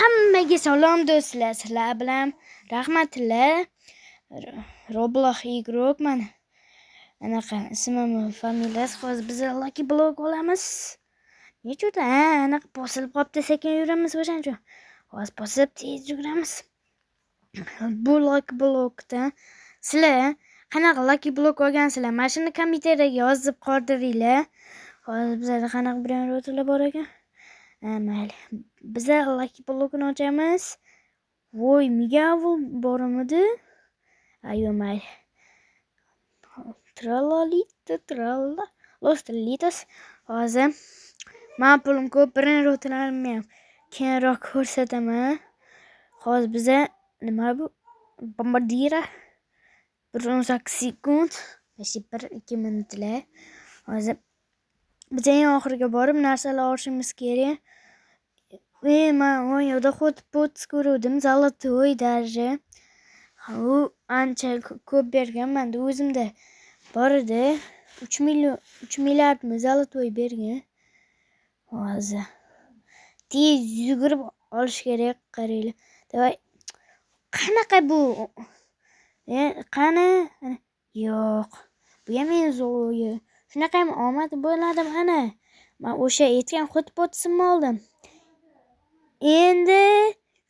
Hammaga salom, do'stlar. Sizlar bilan Rahmatilla Roblox игрок man. Anaqa ismim, familiyasi. Hozir biz Lucky Block olamiz. Nechun? Ha, anaqa bosilib qolibdi, sekin yuramiz o'shaning uchun. Hozir bosib tez yuguramiz. Bu Lucky Blockda sizlar qanaqa Lucky Block olgansizlar? Mana shuni kommentariyaga yozib qoldiringlar. Hozir bizada qanaqa brainrotlar bor ekan? Ha, mayli. Biza Lucky Blockni ochamiz. Voy, Migavul bormidi? Ha, yo'q, mayli. Tralalita tralla Los Tralitos. Hozir man pulim ko'p, brainrotlarimni ham keyinroq ko'rsataman. Hozir biza nima bu? Bombardira 1:18 sekund. Вообще 1-2 minutlar. Hozir biz eng oxiriga borib narsalar olishimiz kerak. Man o'ng yoqda Hot Pots ko'ruvdim, золотой даже. U ancha ko'p bergan, manda o'zimda bor edi. 3 million, 3 milliardmi золотой bergan. Hozir tez yugurib olish kerak, qaranglar. Давай. Qanaqa bu? Qani? Yo'q. Bu ham eng zo'ri. Shunaqa ham omad bo'ladimi ana? Man o'sha aytgan Hot Potsimni oldim. Endi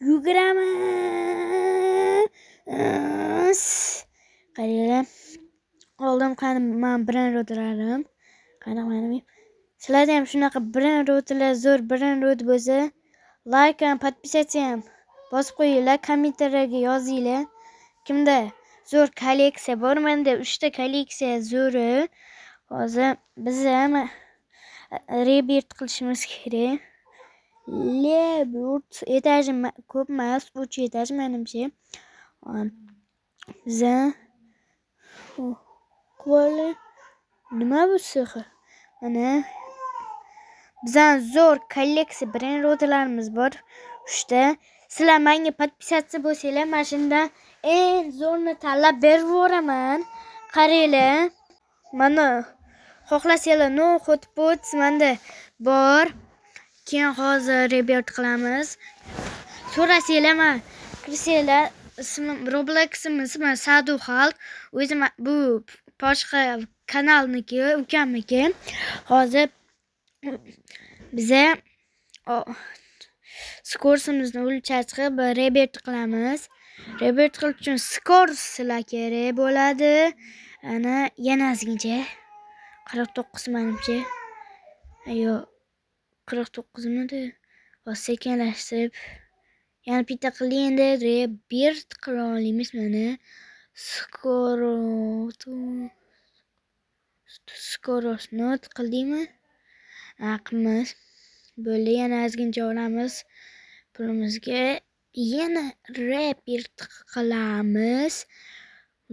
yuguramiz. Qaranglar. Oldim, qani man brainrotlarim. Qani mana. Sizlarda ham shunaqa brainrotlar, zo'r brainrot bo'lsa, like ham, подписаться ham bosib qo'yinglar, kommentariyaga yozinglar. Kimda zo'r kolleksiya bor? Menda 3 ta kolleksiya zo'ri. Hozir biz ham rebirth qilishimiz kerak. Rebirth etaji ko'p emas, 3 etaj menimcha. Biza nima bu sehr? Mana bizani zo'r kolleksiya brainrotlarimiz bor 3 ta. Sizlar menga подписаться bo'lsanglar, mana shundan eng zo'rini tanlab berib yuboraman. Qaranglar. Mana, xohlasanglar, no Hot Pots menda bor. Keyin hozir rebirth qilamiz. So'rasanglar, man kirsanglar, ismim, Robloxim ismi Sadu Xalq. O'zim bu boshqa kanalniki, ukamniki. Hozir biza скорость imizni улучшать qilib rebirth qilamiz. Rebirth qilish uchun скорость lar kerak bo'ladi. Ana, yana ozgincha, 49 manimcha. Yo'q, 49 midi? Hozir sekinlashtirib yana bitta qildik, endi rebirth qila olamiz mana. Скорость not qildikmi? Ha, qilamiz. Bo'ldi, yana ozgincha olamiz pulimizga. Yana rebirth qilamiz.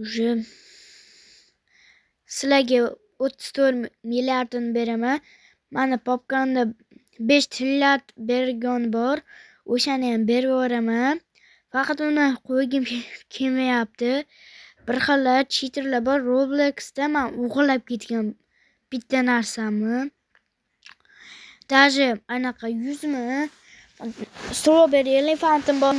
Уже sizlarga 34 milliardini beraman. Mani papkamda 5 trilliard bergan bor. O'shani ham berib yuboraman. Faqat uni qo'ygim kelmayapti. Bir xil chiterlar bor Robloxda, man o'g'irlab ketgan bitta narsamni. Даже anaqa yuzmi, Strawberry Elephantim bor.